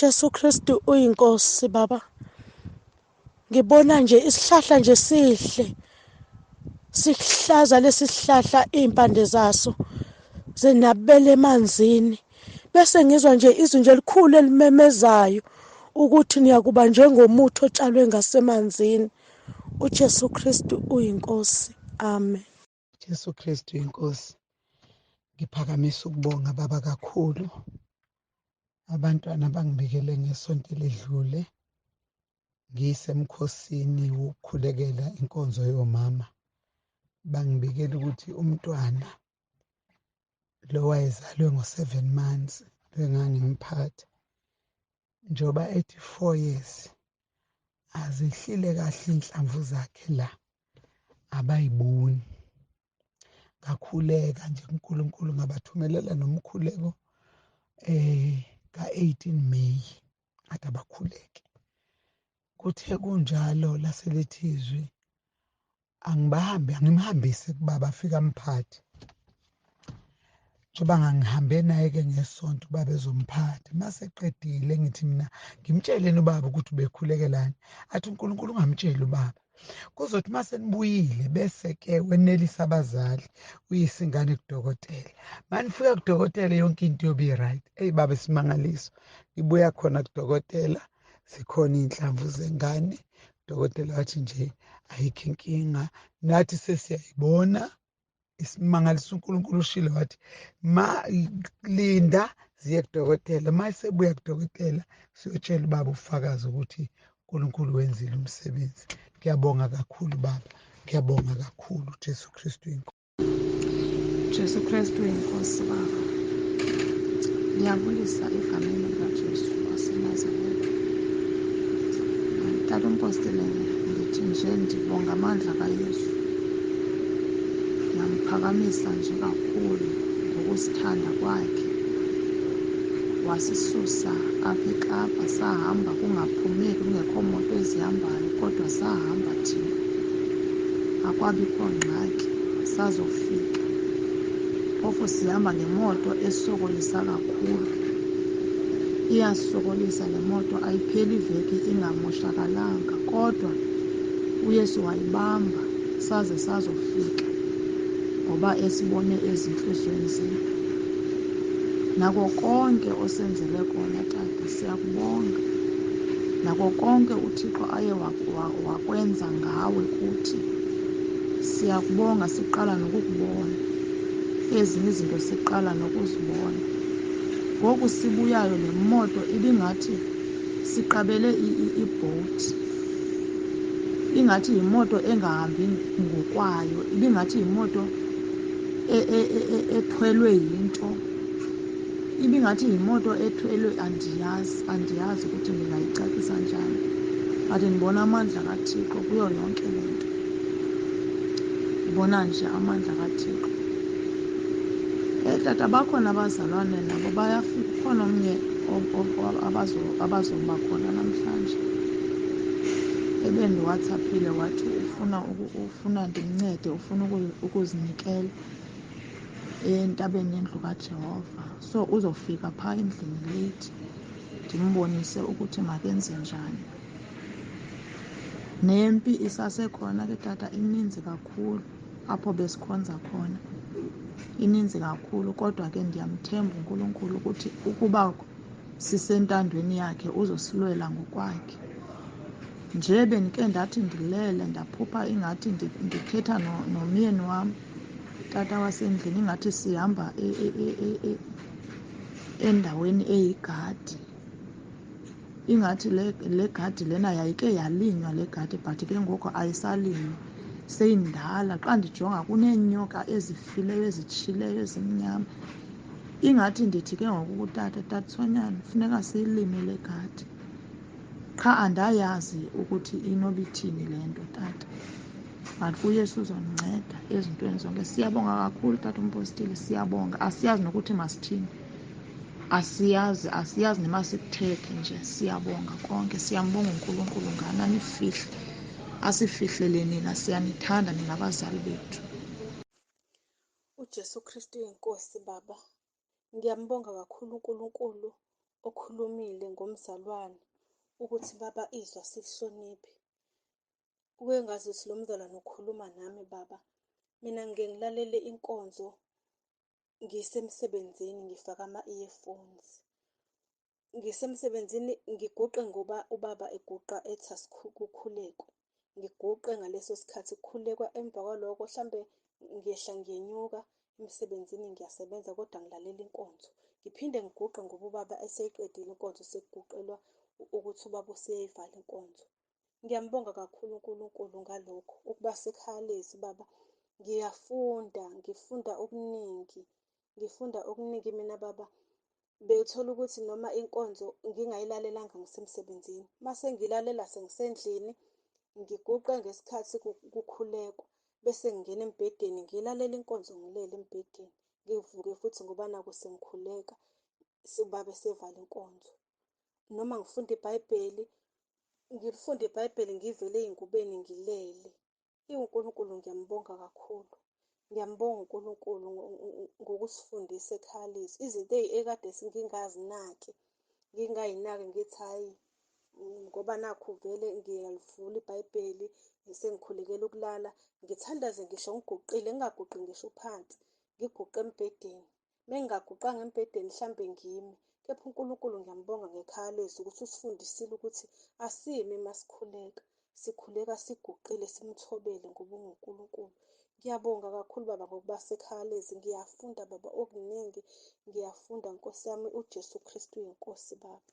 Jesu Kristu uyinkosi baba. Ngibona nje isihlahla nje sihle. Sihlaza lesi sihlahla impande zaso zenabele emanzini. Bese ngizwa nje izwi nje elikhulu elimemezayo ukuthi niyakuba njengomuthi otshalwe ngasemanzini. uJesu Kristu uyinkosi. Amen. Jesu Kristu inkosi. Ngiphakamisa ukubonga baba kakhulu. Abantwana bangibikele ngesonto eledlule ngisemkhosini wokukhulekela inkonzo yomama. Bangibikela ukuthi umntwana lo wayezalwe ngo-7 months bengangimphatha njengoba ethi 4 years azehlile kahle inhlamvu zakhe la abayiboni. Ngakhuleka nje kuNkulunkulu ngabathumelela nomkhuleko ka-18 May athi abakhuleke. Kuthe kunjalo laselithi izwi angibahambe angimhambise kubaba afike amphathe. Njengoba ngangihambe naye-ke ngesonto ubaba ezomphatha, mase eqedile ngithi mina ngimtsheleni ubaba ukuthi ubekhulekelani, athi uNkulunkulu ungamtsheli ubaba. Kuzothi mase nibuyile bese-ke wenelisa abazali uyise ingane kudokotela. Manifika kudokotela yonke into iyobe i-right. Eyi baba isimangaliso, ngibuya khona kudokotela zikhona iy'nhlamvu zengane. Udokotela wathi nje ayikho inkinga, nathi sesiyayibona. Isimangaliso uNkulunkulu ushilo wathi ma linda ziye kudokotela, ma sebuya kudokotela siyotshela ubaba ufakazi ukuthi uNkulunkulu wenzile umsebenzi. Ngiyabonga kakhulu baba, ngiyabonga kakhulu. Jesu Kristu inkosi. Jesu Kristu inkosi baba. Ngiyabulisa egameni likaJesu waseNazaretha. Tata umpostile, ndithi nje ndibonga amandla kaYesu. Ndiyamphakamisa nje kakhulu ngokusithanda kwakhe. Wasisusa apha eKapa sahamba kungaphumeki kungekho moto ezihambayo kodwa sahamba thina. Akwabikho ngxaki sazofika. Phofu sihamba ngemoto esokolisa kakhulu. Iyasokolisa le moto, ayipheli iveki ingamoshakalanga kodwa uYesu wayibamba saze sazofika ngoba esibone ezintliziyweni zethu. Nako konke osenzele kona tata siyakubonga. Nako konke uThixo aye wakwenza ngawe kuthi siyakubonga, siqala nokukubona. Ezinye izinto siqala nokuzibona. Ngoku sibuyayo le moto ibingathi siqabele ibhowuthi, ingathi yimoto engahambi ngokwayo, ibingathi yimoto ethwelwe yinto, ibingathi yimoto ethwelwe, andiyazi ukuthi ndingayicacisa njani, but ndibona amandla kaThixo kuyo yonke le nto. Ndibona nje amandla kaThixo. Tata, bakhona abazalwane nabo bayafika, ukhona omnye abazoba khona namhlanje. Ebendiwhatsappile wathi ufuna ndimncede, ufuna ukuzinikela entabeni yendlu kaJehova. So uzofika phaa endlini late, ndimbonise ukuthi makenze njani. Nempi isasekhona ke tata, ininzi kakhulu apho besikhonza khona, ininzi kakhulu, kodwa ke ndiyamthemba uNkulunkulu ukuthi ukuba sisentandweni yakhe uzosilwela ngokwakhe. Nje bendike ndathi ndilele ndaphupha ingathi ndithetha nomyeni wam, tata wasendlini, ingathi sihamba endaweni eyigadi. Ingathi le gadi lena yayike yalinywa le gadi, but ke ngoku ayisalinywa, seyindala. Xa ndijonga kuneenyoka ezifileyo ezitshileyo ezimnyama. Ingathi ndithi ke ngoku kutata, tata Sonyana, funeka siyilime le gadi. Qha andayazi ukuthi inoba ithini le nto tata, but uYesu uzondinceda ezintweni zonke. Siyabonga kakhulu tata umpostile, siyabonga. Asiyazi nokuthi masithini, asiyazi nemasikuthethe nje. Siyabonga konke, siyambonga uNkulunkulu ngani anifihle, asifihlele nina, siyanithanda ningabazali bethu. UJesu Kristu inkosi baba. Ngiyambonga kakhulu uNkulunkulu okhulumile ngomzalwane ukuthi baba izwa silihloniphe. Kuke ngazuthi lo mzalwane ukhuluma nami baba. Mina ngike ngilalele inkonzo ngisemsebenzini ngifake ama-earphones. Ngisemsebenzini ngiguqe ngoba ubaba eguqa ethi kukhulekwe. Ngiguqe ngaleso sikhathi kukhulekwa, emva kwaloko hlambe ngiyehla ngiyenyuka emsebenzini ngiyasebenza kodwa ngilalela inkonzo. Ngiphinde ngiguqe ngoba ubaba eseyiqedile inkonzo sekuguqelwa ukuthi ubaba useyayivala inkonzo. Ngiyambonga kakhulu uNkulunkulu ngalokho ukuba sekhaya lezwi baba. Ngiyafunda, ngifunda okuningi, ngifunda okuningi mina baba. Bewuthola ukuthi noma inkonzo ngingayilalelanga ngisemsebenzini, mase ngilalela sengisendlini, ngiguqe ngesikhathi kukhulekwa, bese ngingena embhedeni ngilalela inkonzo ngilele embhedeni, ngivuke futhi ngoba nakhu sengikhuleka, ubaba esevala inkonzo. Noma ngifunda iBhayibheli, ngilifunde iBhayibheli ngivele ey'ngubeni ngilele. UNkulunkulu ngiyambonga kakhulu. Ngiyambonga uNkulunkulu ngokusifundisa ekhaya lethu izinto ekade ngingazinaki, ngingay'naki ngithi hhayi ngoba nakhu vele ngiyalivula iBhayibheli sengikhulekela ukulala, ngithandaze ngisho ngiguqile, ngingaguqi ngisho phansi, ngiguqe embhedeni. Mengingaguqanga embhedeni mhlambe ngime. Kepha uNkulunkulu ngiyambonga ngekhaya lezwi ukuthi usifundisile ukuthi asime masikhuleka, sikhuleka siguqile simthobele ngoba unguNkulunkulu. Ngiyabonga kakhulu baba ngokuba sekhaya lezwi, ngiyafunda baba okuningi, ngiyafunda Nkosi yami, uJesu Kristu uyinkosi baba.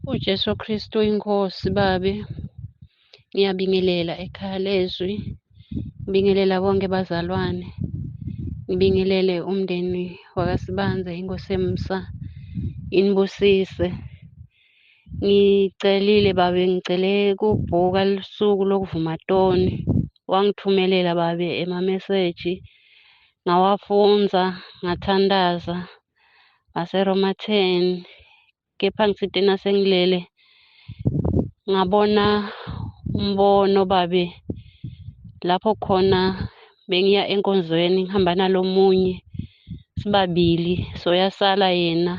UJesu Kristu inkosi babe, ngiyabingelela ekhaya lezwi, ngibingelela bonke bazalwane, ngibingelele umndeni wakaSibanze, inkosi emusa inibusise. Ngicelile babe, ngicele kubhuka lusuku lokuvuma toni, wangithumelela babe emameseji, ngawafundza, ngathandaza ngaseRoma 10, kepha ngitsite nasengilele ngabona umbono babe lapho khona bengiya enkonzweni ngihamba nalomunye sibabili, soyasala yena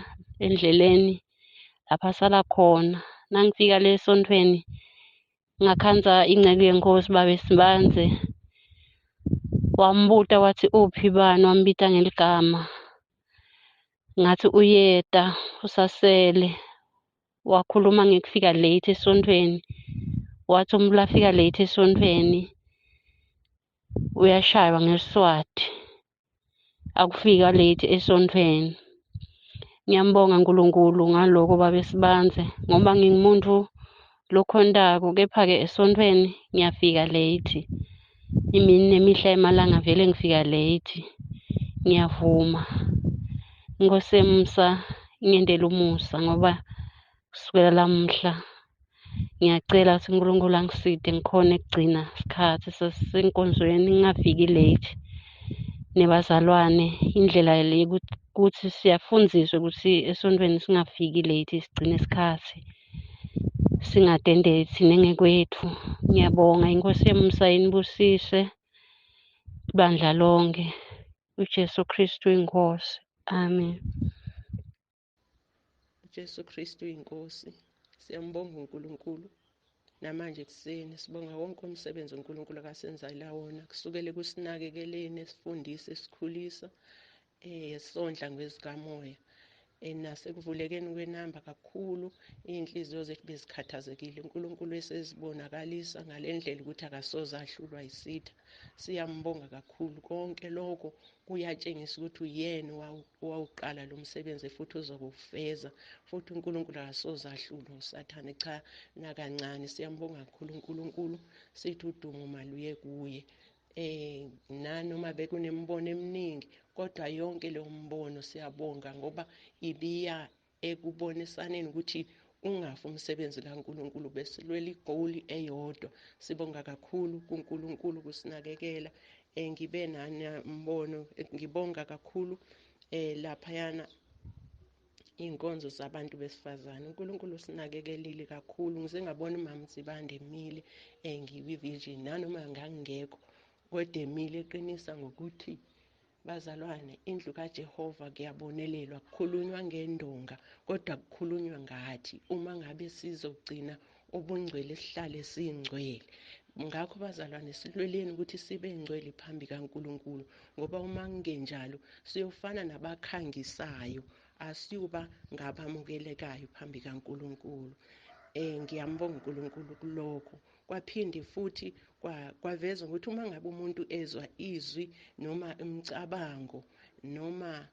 endleleni lapha asala khona. Nangifika le esontfweni ngakhandza inceku yenkosi babe Sibanze, wambuta wathi uphi bani, wambita ngeligama. Ngathi uyeta usasele, wakhuluma ngekufika late esontfweni, wathi umuntu lafika late esontfweni uyashaywa ngeSiswati, akufika late esontfweni. Ngiyambonga uNkulunkulu ngaloko babe Sibanze ngoba ngingumuntu lokhontako, kepha-ke esontfweni ngiyafika late. Imini nemihla emalanga vele ngifika late. Ngiyavuma, Inkosi emusa ingentele umusa ngoba kusukela lamuhla ngiyacela ukuthi uNkulunkulu angiside ngikhone kugcina isikhathi sasenkonzweni ngingafiki late. Nebazalwane indlela le ukuthi siyafundziswa ukuthi esontfweni singafiki late sigcine isikhathi, singadendethi nengekwethu. Ngiyabonga, inkosi yemusa inibusise ibandla lonke. uJesu Kristu inkosi. Amen. uJesu Kristu inkosi. Siyambonga uNkulunkulu namanje ekuseni, sibonga wonke umsebenzi uNkulunkulu akasenzela wona kusukela ekusinakekeleni, esifundisa, esikhulisa, esondla ngezikamoya, nasekuvulekeni kwenamba kakhulu iy'nhliziyo zethu bezikhathazekile. uNkulunkulu esezibonakalisa ngale ndlela ukuthi akasoze ahlulwa yisitha. Siyambonga kakhulu. Konke lokho kuyatshengisa ukuthi uyena owawuqala lo msebenzi futhi uzokuwufeza, futhi uNkulunkulu akasoze ahlulwe uSathane, cha nakancane. Siyambonga kakhulu uNkulunkulu, sithi udumo maluye kuye. Nanoma bekunemibono eminingi, kodwa yonke leyo mbono siyabonga ngoba ibiya ekubonisaneni ukuthi ungafi umsebenzi kaNkulunkulu, besilwela igoli eyodwa. Sibonga kakhulu kuNkulunkulu kusinakekela. Ngibe nambono, ngibonga kakhulu laphayana iy'nkonzo zabantu besifazane. uNkulunkulu usinakekelile kakhulu. Ngize ngabona umama Nsibande emile, ngikwi-vision, nanoma ngangingekho kodwa emile eqinisa ngokuthi Bazalwane, indlu kaJehova kuyabonelelwa, kukhulunywa ngendonga kodwa kukhulunywa ngathi uma ngabe sizogcina ubungcwele sihlale singcwele. Ngakho bazalwane, silweleni ukuthi sibe ngcwele phambi kaNkulunkulu, ngoba uma kungenjalo siyofana nabakhangisayo, asiyuba ngabamukelekayo phambi kaNkulunkulu. Ngiyambonga uNkulunkulu kulokho. Kwaphinde futhi kwaveza ukuthi uma ngabe umuntu ezwa izwi noma imicabango noma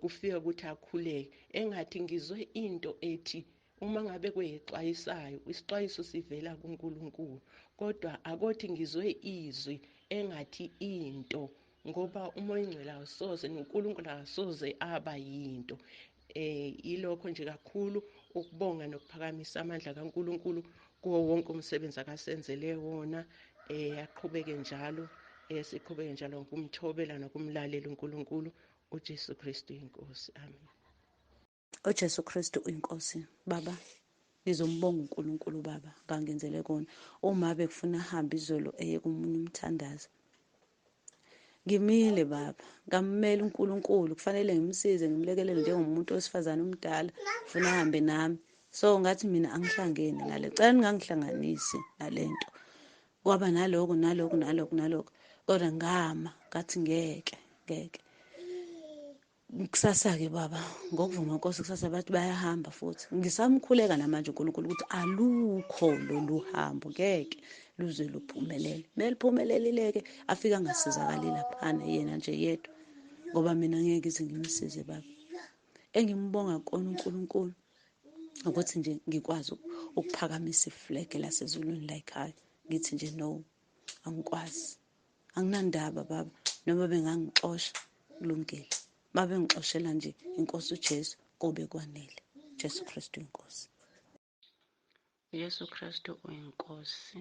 kufika ukuthi akhuleke, engathi ngizwe into ethi uma ngabe kuyixwayisayo, isixwayiso sivela kuNkulunkulu, kodwa akothi ngizwe izwi engathi into, ngoba uMoya oNgcwele awusoze noNkulunkulu akasoze aba yinto. Yilokho nje kakhulu ukubonga nokuphakamisa amandla kaNkulunkulu kuwo wonke umsebenzi akasenzele wona. Aqhubeke njalo, siqhubeke njalo ngokumthobela nokumlalela uNkulunkulu. uJesu Kristu inkosi. Amen. uJesu Kristu inkosi. Baba, ngizombonga uNkulunkulu baba ngangenzele kona. Uma bekufuna ahambe izolo eye komunye umthandazo, ngimile baba, ngammela uNkulunkulu, kufanele ngimsize ngimlekelele njengomuntu wesifazane omdala, ufuna ahambe nami. So ngathi mina angihlangene nale, cela ningangihlanganisi nalento. Kwaba naloko naloko naloko naloko, kodwa ngama ngathi ngeke ngeke. Kusasa-ke baba, ngokuvuma Nkosi, kusasa bathi bayahamba futhi. Ngisamkhuleka namanje uNkulunkulu ukuthi alukho lolu hambo, ngeke luze luphumelele. Meliphumelelile-ke afike angasizakali laphana yena nje yedwa, ngoba mina ngeke ngize ngimsize baba. Engimbonga kona uNkulunkulu ukuthi nje ngikwazi ukuphakamisa iflege lasezulwini la ekhaya, ngithi nje no, angikwazi, anginandaba baba, noma bengangixosha kulungile, babengixoshela nje inkosi uJesu kobe kwanele. Jesu Kristu inkosi. Jesu Kristu uyinkosi.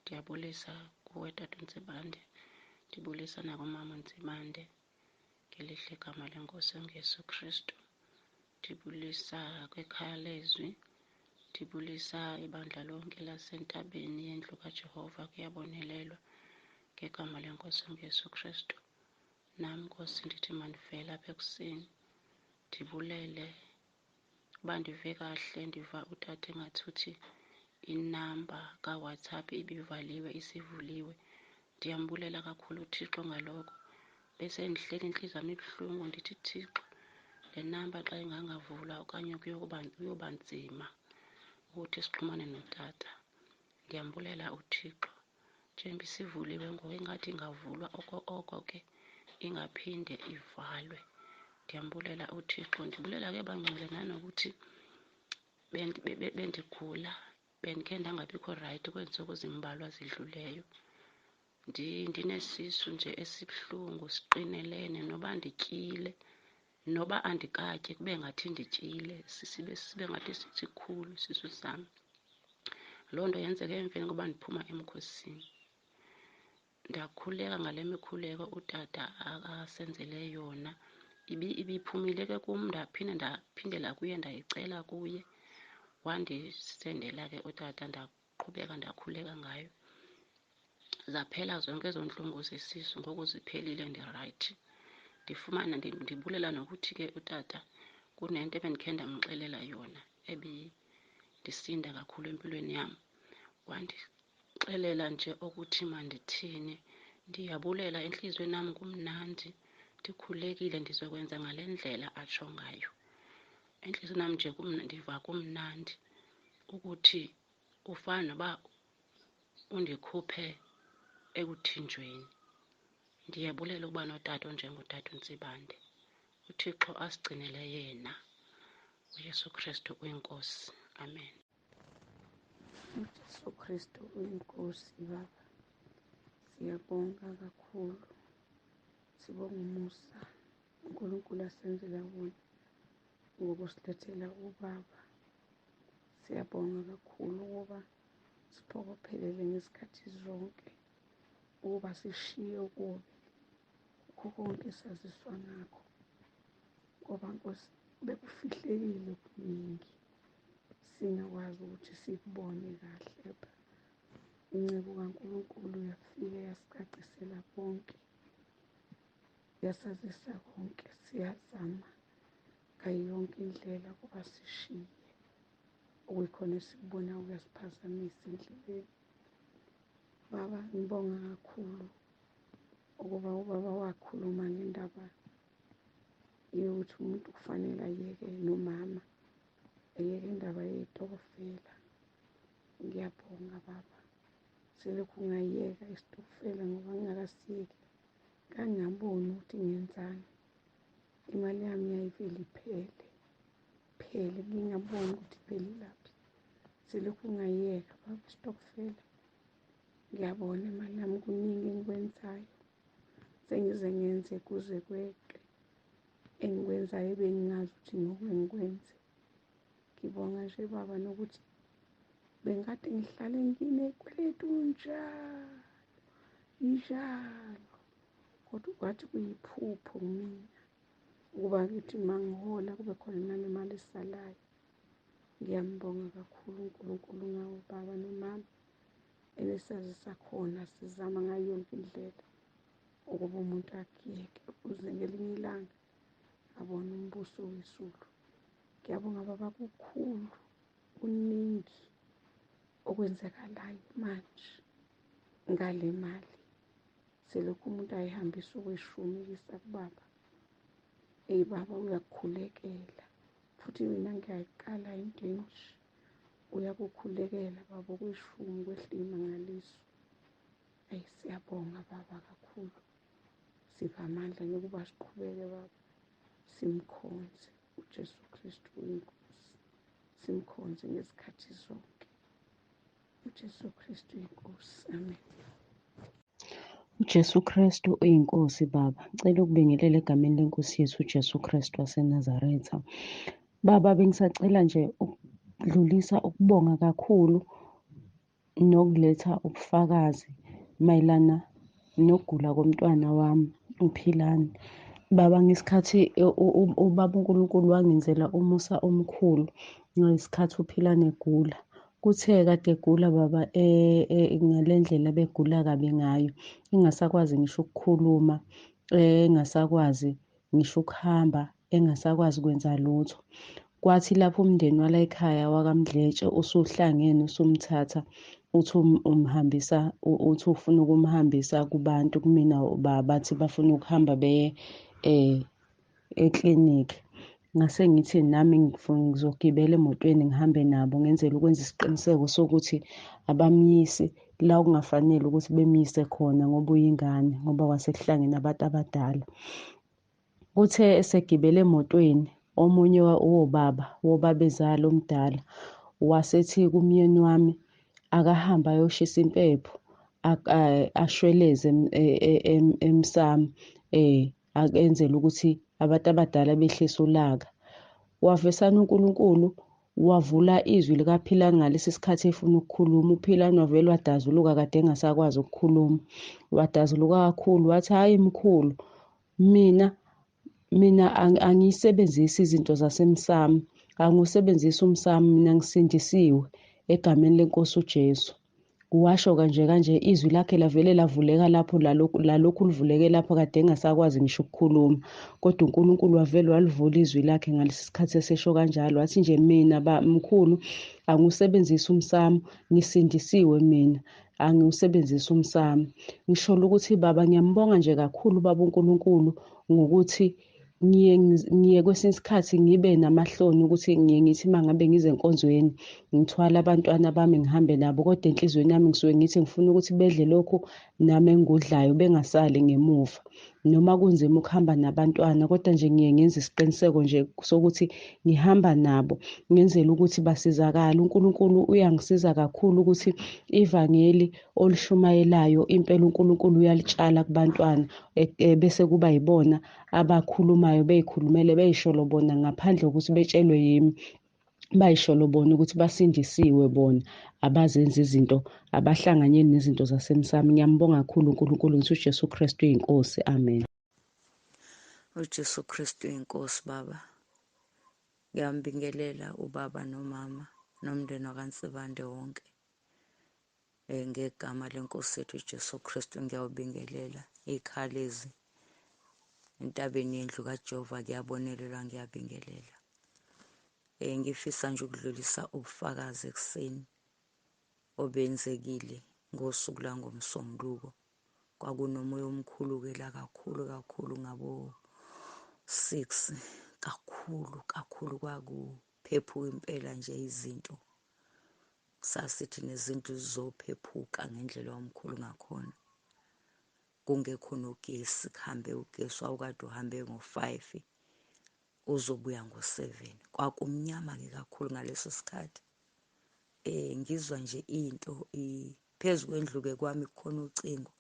Ndiyabulisa kuwe tata uNtsibande, ndibulisa nakumama uNtsibande ngelihle igama lenkosi enguYesu Kristu. Ndibulisa kwikhaya lezwi, ndibulisa ibandla lonke lasentabeni yendlu kaJehova, kuyabonelelwa ngegama lenkosi enguYesu Kristu. Nam Nkosi ndithi mandivele apha ekuseni ndibulele uba ndive kahle, ndiva utata engathi uthi inamba kaWhatsApp ibivaliwe isivuliwe. Ndiyambulela kakhulu uThixo ngaloko. Bese ndihleli intliziyo yam ibuhlungu ndithi Thixo, le namba xa ingangavulwa okanye kuyoba nzima ukuthi sixhumane notata. Ndiyambulela uThixo njengoba isivuliwe ngoku, ingathi ingavulwa oko oko ke ingaphinde ivalwe. Ndiyambulela uThixo. Ndibulela ke bangcwele nanokuthi bendigula, bendikhe ndangabikho rayithi kweentsuku zimbalwa zidluleyo. Ndinesisu nje esibuhlungu siqinelene, noba ndityile noba andikatyi kube ngathi ndityile, sibe ngathi sikhulu isisu sam. Loo nto yenzeke emveni koba ndiphuma emkhosini. Ndakhuleka ngale mikhuleko utata asenzele yona. Ibiphumile ke kum, ndaphinde ndaphindela kuye ndayicela kuye. Wandisendela ke utata, ndaqhubeka ndakhuleka ngayo. Zaphela zonke ezo ntlungu zesisu, ngoku ziphelile ndirayithi. Ndifumana ndibulela nokuthi ke utata kunento ebendikhe ndamxelela yona ebindisinda kakhulu empilweni yam. Wandixelela nje ukuthi mandithini. Ndiyabulela entliziyweni yam kumnandi, ndikhululekile, ndizokwenza ngale ndlela atsho ngayo. Entliziyweni yam nje ndiva kumnandi ukuthi ufana noba undikhuphe ekuthinjweni. Ndiyabulela ukuba notata onjengotata uNtsibande. uThixo asigcinele yena. uYesu Kristu uyinkosi. Amen. uJesu Kristu uyinkosi baba. Siyabonga kakhulu. Sibonga umusa uNkulunkulu asenzela wona ngokusilethela ubaba. Siyabonga kakhulu ukuba siphokophelele ngesikhathi zonke ukuba sishiye okubi kukho konke esaziswa ngakho, ngoba Nkosi bekufihlekile okuningi singakwazi ukuthi sikubone kahle. Kepha inceku kaNkulunkulu yafike yasicacisela konke. Uyasazisa konke, siyazama ngayo yonke indlela ukuba sishiye okuyikhona esikubona kuyasiphazamisa endleleni. Baba, ngibonga kakhulu ukuba ubaba wakhuluma ngendaba yokuthi umuntu kufanele ayeke nomama eyeke indaba yey'tokofela. Ngiyabonga baba, selokhu ngayeka isitokofela ngoba ngingakasiyeki ngangingaboni ukuthi ngenzani. Imali yami yayivele iphele phele, ngingaboni ukuthi iphelelaphi. Selokhu ngayeka baba isitokofela, ngiyabona imali yami kuningi engikwenzayo, sengize ngenze kuze kweqe engikwenzayo ebengingazi ukuthi ngoke ngikwenze. Ngibonga nje baba nokuthi bengikade ngihlale nginekweletu njalo njalo, kodwa kwathi kuyiphupho kumina ukuba ngithi uma ngihola kube khona nale mali esalayo. Ngiyambonga kakhulu uNkulunkulu ngawo baba nomama enisazisa khona, sizama ngayo yonke indlela ukuba umuntu akuyeke ukuze ngelinye ilanga abone umbuso wezulu. Ngiyabonga baba, kukhulu kuningi okwenzakalayo manje ngale mali. Selokhu umuntu ayihambisa okweshumi kuyisa kubaba, eyi baba uyakukhulekela futhi mina ngiyayiqala into enje. Uyakukhulekela baba okweshumi kwehle imangaliso. Eyi siyabonga baba kakhulu, sipha amandla yokuba siqhubeke baba simkhonze uJesu Kristu uyinkosi, simkhonze ngezikhathi zonke. uJesu Kristu uyinkosi, amen. UJesu Kristu uyinkosi baba. Ngicela ukubingelela egameni lenkosi yethu uJesu Kristu waseNazaretha. Baba bengisacela nje ukudlulisa ukubonga kakhulu nokuletha ubufakazi mayelana nokugula komntwana wami uPhilani. Baba ngesikhathi ubaba uNkulunkulu wangenzela umusa omkhulu ngesikhathi uPhilani egula. Kuthe kade egula baba ngale ndlela begula kabi ngayo, engasakwazi ngisho ukukhuluma, engasakwazi ngisho ukuhamba, engasakwazi kwenza lutho. Kwathi lapho umndeni wala ekhaya wakaMdletshe usuhlangene usumthatha uthi umhambisa uthi ufuna ukumhambisa kubantu kumina bathi bafuna ukuhamba beye eklinikhi. Ngase ngithi nami ngizogibela emotweni ngihambe nabo ngenzela ukwenza isiqiniseko sokuthi abamyisi la okungafanele ukuthi bemyise khona ngoba uyingane ngoba kwasekuhlangene abantu abadala. Kuthe esegibele emotweni omunye wobaba wobabezala omdala wasethi kumyeni wami akahambe ayoshisa impepho ashweleze emsamo akenzele ukuthi abantu abadala behlise ulaka. Wavesana uNkulunkulu wavula izwi likaPhilani ngalesi sikhathi efuna ukukhuluma. UPhilani wavele wadazuluka kade engasakwazi ukukhuluma. Wadazuluka kakhulu wathi, hhayi mkhulu, mina mina angiyisebenzisi izinto zasemsamo, angiwusebenzisi umsamo, mina ngisindisiwe egameni lenkosi uJesu. Washo kanje kanje izwi lakhe lavele lavuleka lapho lalokhu livuleke lapho kade engasakwazi ngisho ukukhuluma, kodwa uNkulunkulu wavele walivula izwi lakhe ngalesi sikhathi esesho kanjalo, wathi nje mina ba mkhulu angiwusebenzisi umsamo, ngisindisiwe mina, angiwusebenzisi umsamo. Ngisholo ukuthi baba ngiyambonga nje kakhulu baba uNkulunkulu ngokuthi ngiye ngiye kwesinye isikhathi ngibe namahloni ukuthi ngiye ngithi uma ngabe ngize enkonzweni ngithwala abantwana bami ngihambe nabo, kodwa enhliziyweni yami ngisuke ngithi ngifuna ukuthi bedle lokhu nami engikudlayo bengasali ngemuva. Noma kunzima ukuhamba nabantwana kodwa nje ngiye ngenze isiqiniseko nje sokuthi ngihamba nabo ngenzela ukuthi basizakale. uNkulunkulu uyangisiza kakhulu ukuthi ivangeli olishumayelayo impela uNkulunkulu uyalitshala kubantwana bese kuba yibona abakhulumayo beyikhulumele beyisholo bona ngaphandle kokuthi betshelwe yimi, bayisholo bona ukuthi basindisiwe bona, abazenzi izinto, abahlanganyeli nezinto zasemsamo. Ngiyambonga kakhulu uNkulunkulu, ngithi uJesu Kristu uyinkosi. Amen. UJesu Kristu uyinkosi baba. Ngiyambingelela ubaba nomama nomndeni wakaNsibande wonke. Ngegama lenkosi yethu uJesu Kristu ngiyawubingelela ikhalezi. Entabeni yendlu kaJehova kuyabonelelwa, ngiyabingelela. Ngifisa nje ukudlulisa ubufakazi ekuseni obenzekile ngosuku lwangoMsombuluko. Kwakunomoya omkhulu-ke la kakhulu kakhulu ngabo-6, kakhulu kakhulu, kwakuphephuka impela nje izinto. Sasithi nezinto zizophephuka ngendlela omkhulu ngakhona. Kungekho nogesi, kuhambe ugesi wawukade uhambe ngo-5 uzobuya ngo-7. Kwakumnyama-ke kakhulu ngaleso sikhathi. Ngizwa nje into phezu kwendlu-ke kwami kukhona ucingo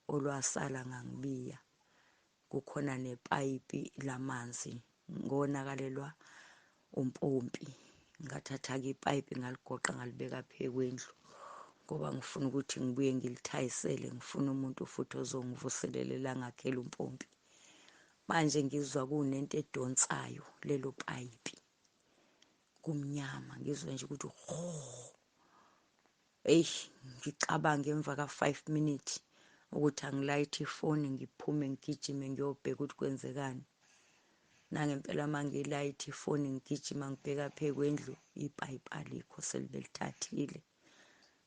olwasala ngangibiya, kukhona nepayipi lamanzi, ngonakalelwa umpompi. Ngathatha-ke ipayipi ngaligoqa ngalibeka phezu kwendlu ngoba ngifuna ukuthi ngibuye ngilithayisele, ngifuna umuntu futhi ozongivuselelela ngakhela umpompi. Manje ngizwa kunento edonsayo lelo payipi, kumnyama, ngizwa nje ukuthi ho. Eyi, ngicabanga emva ka-5 minutes ukuthi angilayithe ifoni ngiphume ngigijime ngiyobheka ukuthi kwenzekani. Nangempela uma ngilayithe ifoni ngigijima ngibheka phezu kwendlu, ipayipi alikho, selibe lithathile.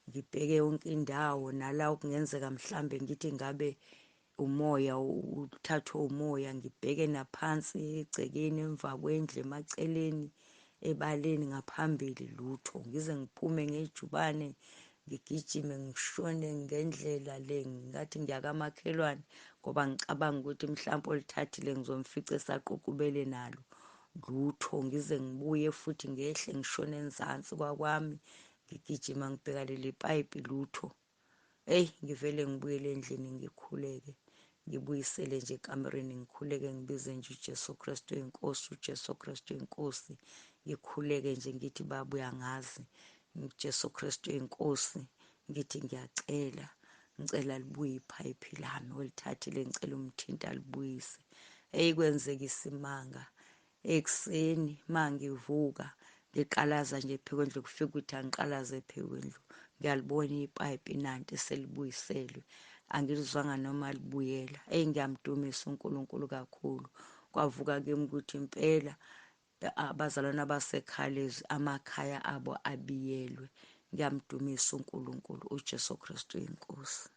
Ngibheke yonke indawo nala okungenzeka mhlambe ngithi ngabe umoya uthathwe umoya, ngibheke naphansi egcekeni emva kwendlu, emaceleni, ebaleni, ngaphambili, lutho. Ngize ngiphume ngejubane ngigijime ngishone ngendlela le ngathi ngiyakamakhelwane ngoba ngicabanga ukuthi mhlawumbe olithathile ngizomfica esaququbele nalo, lutho. Ngize ngibuye futhi ngehle ngishone enzansi kwakwami, ngigijima ngibheka leli payipi, lutho. Eyi, ngivele ngibuyele endlini ngikhuleke, ngibuyisele nje ekamereni ngikhuleke, ngibize nje uJesu Kristu inkosi, uJesu Kristu inkosi. Ngikhuleke nje ngithi Baba uyangazi, uJesu Kristu inkosi, ngithi ngiyacela, ngicela libuye iphayiphi lami olithathile, ngicela umthinta alibuyise. Eyi, kwenzeka isimanga ekuseni mangivuka ngiqalaza nje phezu kwendlu, kufika ukuthi angiqalaze phezu kwendlu, ngiyalibona ipayipi nanti selibuyiselwe, angilizwanga noma libuyela. Eyi, ngiyamdumisa uNkulunkulu kakhulu. Kwavuka kimi ukuthi impela abazalwane abaseKhalezi amakhaya abo abiyelwe. Ngiyamdumisa uNkulunkulu, uJesu Kristu inkosi.